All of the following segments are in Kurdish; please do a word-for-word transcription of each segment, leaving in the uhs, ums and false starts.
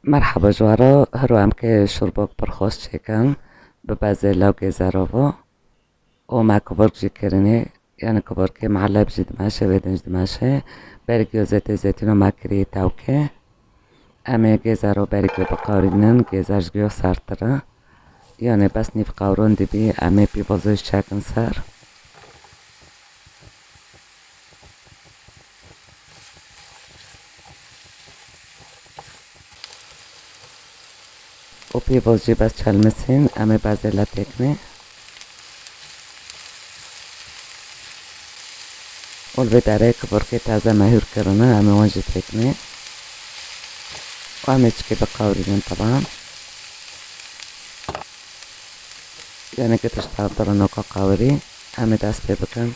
Merhaba ji we re, hiro em kê şurbok pir xweş çêkin, bi bezê law gêzero bo. Û me kibork jî kirinê, yani kiborkê muelleb jî dimeşe, vê din jî dimeşe. Berî giyo zêtê zeytûno me kirî tewkê. Em ê gêzero berî giyo biqawrînin, gêzer ji giyo sertir e. Yani bes nîv qawron dibî, em ê pîvozê jî çekin ser. Û pîvoz jî bes çelmisîn, em ê bezê le têkinê. Û li vê derê kiborkê taze me hûr kirine, em ê wan jî têkinê. Û em ê çikê biqawrînin teban. Yani ke tişt hevdire noka qawirî, em ê dest pê bikin.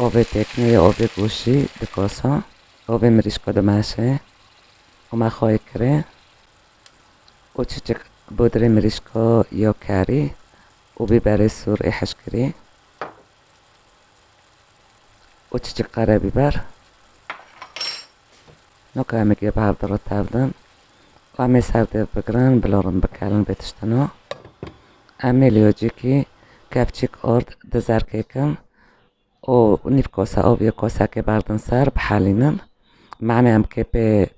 Ovê têkinê yê ovê goşî di kosa. Ovê mirîşko dimeşe. Û me xweyî kirê. Û çiçik budrê mirîşko yo kerî. Û bîberê sûr ê hişkirî. Û çiçik qere bîber. Noka em ê giya bi hevdire tevdin. Û em ê ser dêv bigirin, bilorin bikelin vê tiştino. Em ê liyocîkî kevçîk ord di zerkê kin. Û nîv kosa ovê kosekê berdin ser, bihelînin. Mane em kê pê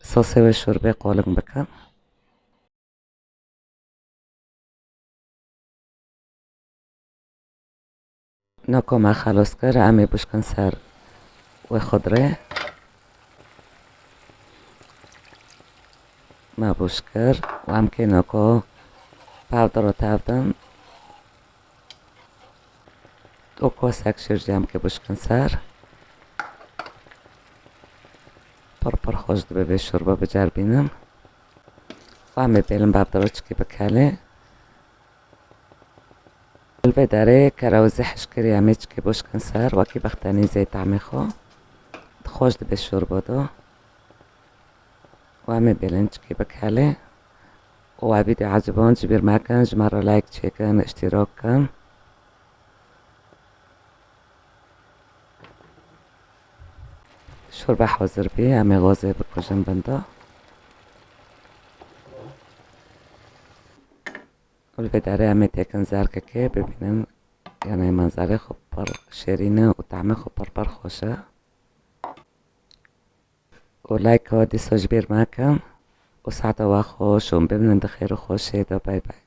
sosê wê şurbê qoling bikin. Noko me xelos kir, em ê bişkin ser wê xudrê. Me bûş kir û em kê noko pevdiro tevdin. Û kosek şîr jî em kê bişkin ser. Pir pir xweş dibe vê şurba bicerbînin. Û em ê bêlin pevdiro çikî bikelê. Li vê derê kerewizê hişkirî em ê çikê bişkin ser, wekî bextenî zey tamê xwe. Xweş dibe şurba do. Û em ê bêlin çikê bikelê. Û ev vîdeo eciband ji bîr mekin, ji me re like çêkin, îştîrak kin. Şorbe hazir bî, em ê gazê bikujin bin de. Û li vê derê em ê têkin zerkekê bibînin, yanî manzarê xwe pir şêrîn e û tahmê xwe pir pir xweş e. Û like-a dîsa ji bîr mekin û saeta we xweş û bimînin di xêr û xweşiyê de. Bay bay.